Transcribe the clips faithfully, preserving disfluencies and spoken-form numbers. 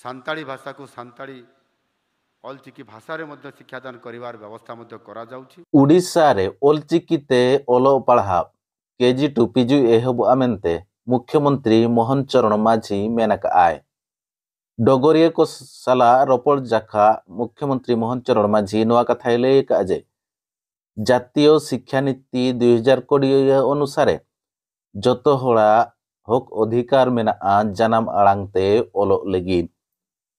ସାନ୍ତାଳୀ ଭାଷାକୁ ସାନ୍ତାଳୀ ଅଲଚିକି ଭାଷାରେ ମଧ୍ୟ ଶିକ୍ଷାଦାନ କରିବାର ବ୍ୟବସ୍ଥା ମଧ୍ୟ କରାଯାଉଛି। ଓଡ଼ିଶାରେ ଅଲଚିକିତେ ଅଲଗ ପଢ଼ାବ କେଜି ଟୁ ᱯᱤᱡᱩ ᱮᱦᱚᱵᱚᱜᱼᱟ ᱢᱮᱱᱛᱮ ᱢᱩᱠᱷᱭᱚᱢᱚᱱᱛᱨᱤ ᱢᱳᱦᱚᱱ ᱪᱚᱨᱚᱬ ᱢᱟᱹᱡᱷᱤ ᱢᱮᱱ ᱟᱠᱟᱫᱼᱟᱭ᱾ ᱰᱚᱜᱚᱨᱤᱭᱟᱹ ᱠᱚ ᱥᱟᱞᱟᱜ ᱨᱚᱯᱚᱲ ᱡᱟᱠᱷᱟ ᱢᱩᱠᱷᱭᱚᱢᱚᱱᱛᱨᱤ ᱢᱳᱦᱚᱱ ᱪᱚᱨᱚᱬ ᱢᱟᱹᱡᱷᱤ ᱱᱚᱣᱟ ᱠᱟᱛᱷᱟᱭ ᱞᱟᱹᱭ ᱟᱠᱟᱫᱼᱟ ᱡᱮ ᱡᱟᱛᱤᱭᱚ ᱥᱤᱠᱠᱷᱟ ᱱᱤᱛᱤ ᱫᱩᱭ ᱦᱟᱡᱟᱨ ᱠᱩᱲᱤ ᱚᱱᱩᱥᱟᱨᱮ ᱡᱚᱛᱚ ᱦᱚᱲᱟᱜ ᱦᱚᱠ ᱚᱫᱷᱤᱠᱟᱨ ᱢᱮᱱᱟᱜᱼᱟ ᱡᱟᱱᱟᱢ ᱟᱲᱟᱝ ᱛᱮ ᱚᱞᱚᱜ ᱞᱟᱹᱜᱤᱫ᱾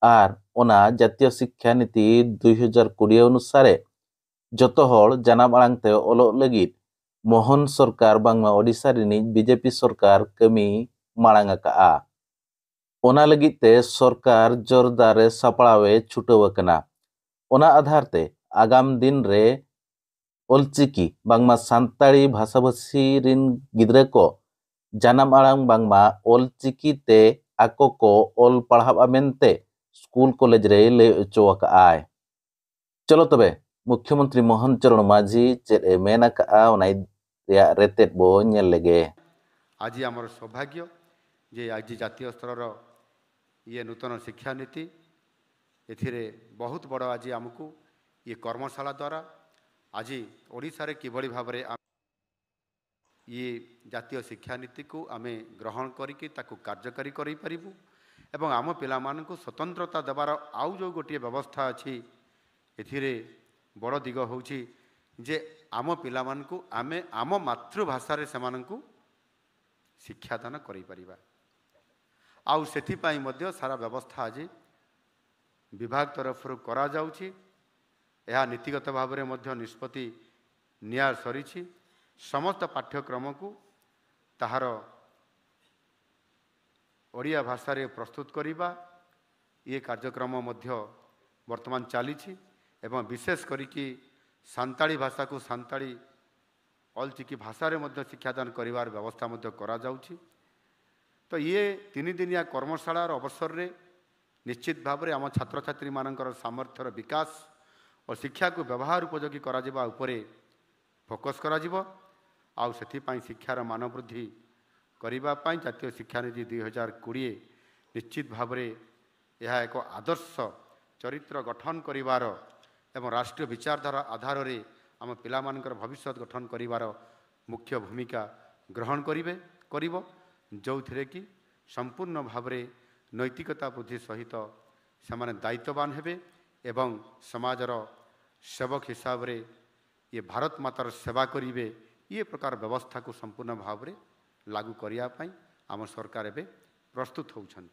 ᱟᱨ ᱚᱱᱟ ᱡᱟᱛᱤᱭᱚ ᱥᱤᱠᱠᱷᱟ ᱱᱤᱛᱤ ᱫᱩᱭ ᱦᱟᱡᱟᱨ ᱠᱩᱲᱤ ᱚᱱᱩᱥᱟᱨᱮ ᱡᱚᱛᱚ ᱦᱚᱲ ᱡᱟᱱᱟᱢ ᱟᱲᱟᱝ ᱛᱮ ᱚᱞᱚᱜ ᱞᱟᱹᱜᱤᱫ ᱢᱳᱦᱚᱱ ᱥᱚᱨᱠᱟᱨ ᱵᱟᱝᱢᱟ ᱳᱰᱤᱥᱟ ᱨᱤᱱᱤᱡ ᱵᱤᱡᱮᱯᱤ ᱥᱚᱨᱠᱟᱨ ᱠᱟᱹᱢᱤ ᱢᱟᱲᱟᱝ ᱟᱠᱟᱫᱼᱟ᱾ ᱚᱱᱟ ᱞᱟᱹᱜᱤᱫ ᱛᱮ ᱥᱚᱨᱠᱟᱨ ᱡᱳᱨᱫᱟᱨ ᱮ ᱥᱟᱯᱲᱟᱣ ᱮ ᱪᱷᱩᱴᱟᱹᱣ ᱟᱠᱟᱱᱟ᱾ ᱚᱱᱟ ᱟᱫᱷᱟᱨ ᱛᱮ ᱟᱜᱟᱢ ᱫᱤᱱ ᱨᱮ ᱚᱞᱪᱤᱠᱤ ᱵᱟᱝᱢᱟ ᱥᱟᱱᱛᱟᱲᱤ ᱵᱷᱟᱥᱟᱵᱷᱟᱹᱥᱤ ᱨᱤᱱ ᱜᱤᱫᱽᱨᱟᱹ ᱠᱚ ᱡᱟᱱᱟᱢ ᱟᱲᱟᱝ ᱵᱟᱝᱢᱟ ᱚᱞᱪᱤᱠᱤ ᱛᱮ ᱟᱠᱚ ᱠᱚ ᱚᱞ ᱯᱟᱲᱦᱟᱣᱜᱼᱟ ᱢᱮᱱᱛᱮ ᱥᱠᱩᱞ ᱠᱚᱞᱮᱡᱽ ᱨᱮᱭ ᱞᱟᱹᱭ ᱦᱚᱪᱚ ᱟᱠᱟᱫᱼᱟᱭ᱾ ᱪᱚᱞᱚ ᱛᱚᱵᱮ ᱢᱩᱠᱷᱭᱚᱢᱚᱱᱛᱨᱤ ᱢᱳᱦᱚᱱ ᱪᱚᱨᱚᱬ ᱢᱟᱹᱡᱷᱤ ᱪᱮᱫ ᱮ ᱢᱮᱱ ᱟᱠᱟᱫᱼᱟ ᱚᱱᱟ ᱨᱮᱭᱟᱜ ᱨᱮᱛᱮᱫ ᱵᱚ ᱧᱮᱞ ᱞᱮᱜᱮ᱾ ଆଜି ଆମର ସୌଭାଗ୍ୟ ଯେ ଆଜି ଜାତୀୟ ସ୍ତରର ଇଏ ନୂତନ ଶିକ୍ଷାନୀତି, ଏଥିରେ ବହୁତ ବଡ଼ ଆଜି ଆମକୁ ଇଏ କର୍ମଶାଳା ଦ୍ୱାରା ଆଜି ଓଡ଼ିଶାରେ କିଭଳି ଭାବରେ ଆମେ ଇଏ ଜାତୀୟ ଶିକ୍ଷାନୀତିକୁ ଆମେ ଗ୍ରହଣ କରିକି ତାକୁ କାର୍ଯ୍ୟକାରୀ କରିପାରିବୁ ଏବଂ ଆମ ପିଲାମାନଙ୍କୁ ସ୍ୱତନ୍ତ୍ରତା ଦେବାର ଆଉ ଯେଉଁ ଗୋଟିଏ ବ୍ୟବସ୍ଥା ଅଛି, ଏଥିରେ ବଡ଼ ଦିଗ ହେଉଛି ଯେ ଆମ ପିଲାମାନଙ୍କୁ ଆମେ ଆମ ମାତୃଭାଷାରେ ସେମାନଙ୍କୁ ଶିକ୍ଷାଦାନ କରିପାରିବା। ଆଉ ସେଥିପାଇଁ ମଧ୍ୟ ସାରା ବ୍ୟବସ୍ଥା ଆଜି ବିଭାଗ ତରଫରୁ କରାଯାଉଛି। ଏହା ନୀତିଗତ ଭାବରେ ମଧ୍ୟ ନିଷ୍ପତ୍ତି ନିଆ ସରିଛି। ସମସ୍ତ ପାଠ୍ୟକ୍ରମକୁ ତାହାର ଓଡ଼ିଆ ଭାଷାରେ ପ୍ରସ୍ତୁତ କରିବା, ଇଏ କାର୍ଯ୍ୟକ୍ରମ ମଧ୍ୟ ବର୍ତ୍ତମାନ ଚାଲିଛି ଏବଂ ବିଶେଷ କରିକି ସାନ୍ତାଳୀ ଭାଷାକୁ ସାନ୍ତାଳୀ ଅଲଚିକି ଭାଷାରେ ମଧ୍ୟ ଶିକ୍ଷାଦାନ କରିବାର ବ୍ୟବସ୍ଥା ମଧ୍ୟ କରାଯାଉଛି। ତ ଇଏ ତିନି ଦିନିଆ କର୍ମଶାଳାର ଅବସରରେ ନିଶ୍ଚିତ ଭାବରେ ଆମ ଛାତ୍ରଛାତ୍ରୀମାନଙ୍କର ସାମର୍ଥ୍ୟର ବିକାଶ ଓ ଶିକ୍ଷାକୁ ବ୍ୟବହାର ଉପଯୋଗୀ କରାଯିବା ଉପରେ ଫୋକସ୍ କରାଯିବ। ଆଉ ସେଥିପାଇଁ ଶିକ୍ଷାର ମାନ ବୃଦ୍ଧି କରିବା ପାଇଁ ଜାତୀୟ ଶିକ୍ଷାନୀତି ଦୁଇ ହଜାର କୋଡ଼ିଏ ନିଶ୍ଚିତ ଭାବରେ ଏହା ଏକ ଆଦର୍ଶ ଚରିତ୍ର ଗଠନ କରିବାର ଏବଂ ରାଷ୍ଟ୍ରୀୟ ବିଚାରଧାରା ଆଧାରରେ ଆମ ପିଲାମାନଙ୍କର ଭବିଷ୍ୟତ ଗଠନ କରିବାର ମୁଖ୍ୟ ଭୂମିକା ଗ୍ରହଣ କରିବେ କରିବ, ଯେଉଁଥିରେ କି ସମ୍ପୂର୍ଣ୍ଣ ଭାବରେ ନୈତିକତା ବୃଦ୍ଧି ସହିତ ସେମାନେ ଦାୟିତ୍ୱବାନ ହେବେ ଏବଂ ସମାଜର ସେବକ ହିସାବରେ ଇଏ ଭାରତ ମାତାର ସେବା କରିବେ। ଇଏ ପ୍ରକାର ବ୍ୟବସ୍ଥାକୁ ସମ୍ପୂର୍ଣ୍ଣ ଭାବରେ ଲାଗୁ କରିବା ପାଇଁ ଆମ ସରକାର ଏବେ ପ୍ରସ୍ତୁତ ହେଉଛନ୍ତି।